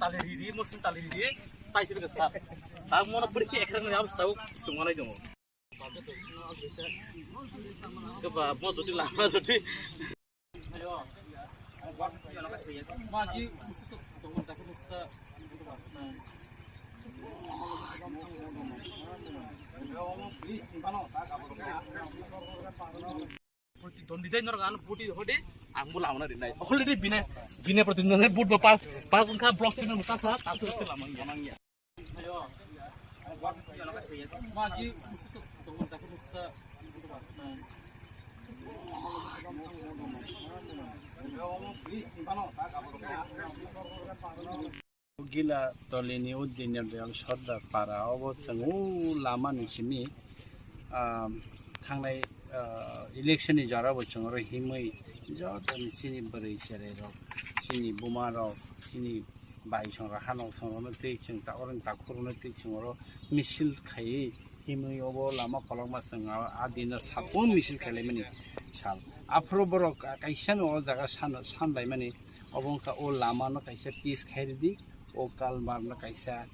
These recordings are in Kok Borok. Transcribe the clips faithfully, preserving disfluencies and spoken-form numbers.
Tali riri, mosin tali riri, sai sibi kasa. Tak mono puri ki ekran ni abis tau, chungo nai chungo. Keba, mo jodi lama jodi. Protidwandi dai norok ano vote hodi ang bo lamano rinai. Already bine, bine protidwandi vote ba pass, pass wngkha block sini mutasa, tasu se lamang ya. Gila tolini o Daniel Dayal Sordar para obo chwng o lama ni simi, ah, thangnai, ah, election ni jora bo chwng oro himwi joto ni chini bwrwi cherai rok, chini buma rok, chini bai song rok, hanok song rok no twi chwng ta oro ni takhuk rok no twi chwng oro misil khaiwi himwi obo lama kolokma chwng a, a dino sabun misil khailaimani sal. Aphuru borok kaisa no o jaga san, sanlaimani obo wngkha o lama no kaisa pis khairidi. O culvert no kaisa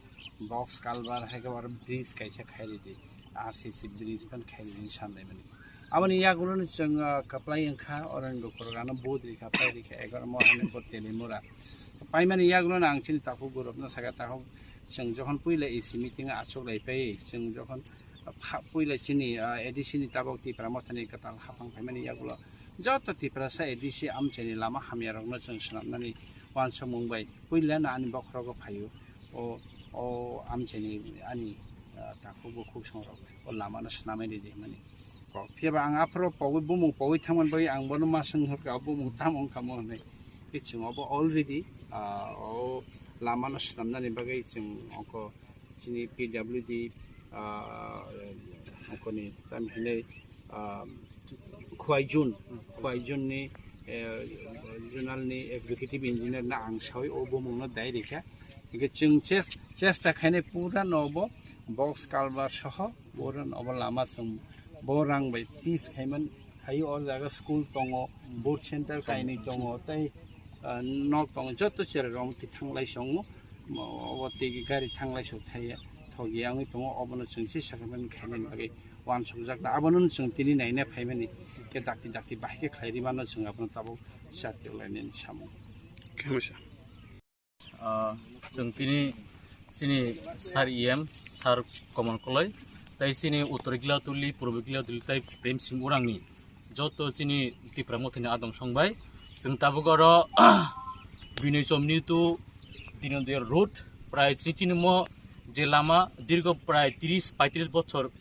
box culvert hai khe aro bridge kaisa khairidi, R C C bridge phan khairidi sanlaimani. Aboni yagulo no chwng, ah, kwplai wngkha, oroni lukurok ano vote rikha, pai rikha, egaroh mo hani vote Telimura. Paimani yagulo no ang chini takhuk borok no sakha, takhuk chwng jokhon puila A C meeting o achuk lai pai, chwng jokhon pha-, puila chini, ah, A D C ni tabok Tipra Mothani kwtal hapang phaimani yagulo joto Tiprasa A D C amchaini lama hamya rokno chwng swnamnani uansukmung bai puila no ani bokhorogo phaio. O, o amchaini ani, ah, takhuk bukhuk songrok o lamano swnamwi ridi hwnmani kok. Phiya ba ang aphuru pogwi bumung pogwi thangmani bagwi ang bono ma swng hwnkha, o bumung tamo wngkha mo hwnwi. Kiching obo already, ah, o lamano swnamnani bagwi chwng ongkho chini P W D, ah, ongkhoni tamo hinwi, ah, Khwaijun, Khwaijun ni, eh, zonal ni executive engineer no ang sawi o bumung no dai rikha. Hingke chwng ches-, chesta khainai pura no bo box culvert soho pura no bo lama chwng bo rang bai pis khaiman. Hai o jaga school tongo, board center kainwi tongo, tei, ah, nok tongo, joto cherai rok thanglai songo. Obo tei gari thanglai sok thai, thok ya wngwi tongo, obono chwng se sakramen khainani bagwi uansukjak. Abono chwng tini naina phaimani, khe dakti dakti bahai khe khlai rimano chwng abono tabuk chatyo lainani samung. Ah, chwng tini chini sir E M, sir Komol Koloi, tei chini Uttor Gilatuli, Purbo Gilatuli tei Prem Singh Urangni joto chini Tipra Mothani adong song bai. Chwng tabuk oro Binoy Chomni to Dino Dayal Road, prai chini mo je lama dirgo prai tris paitris bochor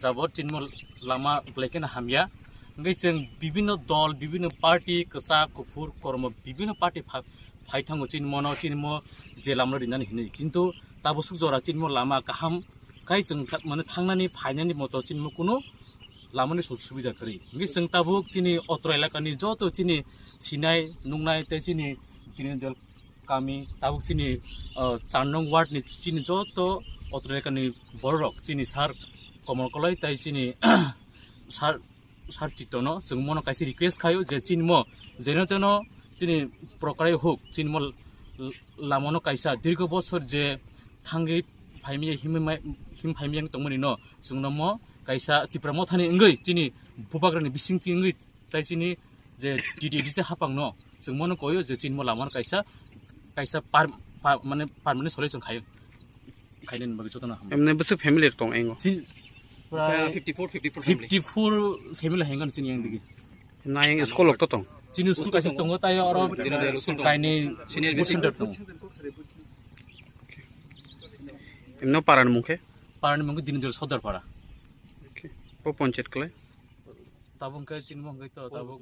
jabot chini mo lama belai kheno hamya. Hingke chwng bibinno dol, bibinno party, kwchak, kuphur, kormo, bibinno party pha-, phai thango chini mono, chini mo je lama rinani hinwi. Kintu tabuk suk jora chini mo lama kaham kai chwng ta-, mane thangnani, phainani moto chini mo kunu lamani sujog subida kwrwi. Hingke chwng tabuk chini otro elakani joto chini sinai, nungnai tei chini Dino Dayal kami, tabuk chini, ah, char nong ward ni chini joto otro elakani bororok, chini sir Komol Koloi tei chini sir, sir Chitono chwng mono kaisa request khaio je chini mo jeno teno chini prokrai huk chini mo l-, lamano kaisa dirgo bosor je thangwi phaimya himwi mai, him phaimya wng tongmani no chwngno mo kaisa Tipra Mothani wngwi chini bubagrani bisingtwi wngwi tei chini je T D A D C hapang no chwng mono koyo je chini mo lama no kaisa, kaisa par-, pa-, mane permanent solution khayo, khainani bagwi jotono hambai. Emne bwswk family tong engo? Chin, prai fifty four, fifty four family. Fifty four family hengan chini yang digi. Nai school lok to tong? Chini school kaisa tongo, tai oro kaini senior basic center tongo. Emno paran mungkhe? Paran mungkhe Dino Dayal Sordar para. Okay. Po ponchayat kle? Tabung khe chini mungkhe to tabung.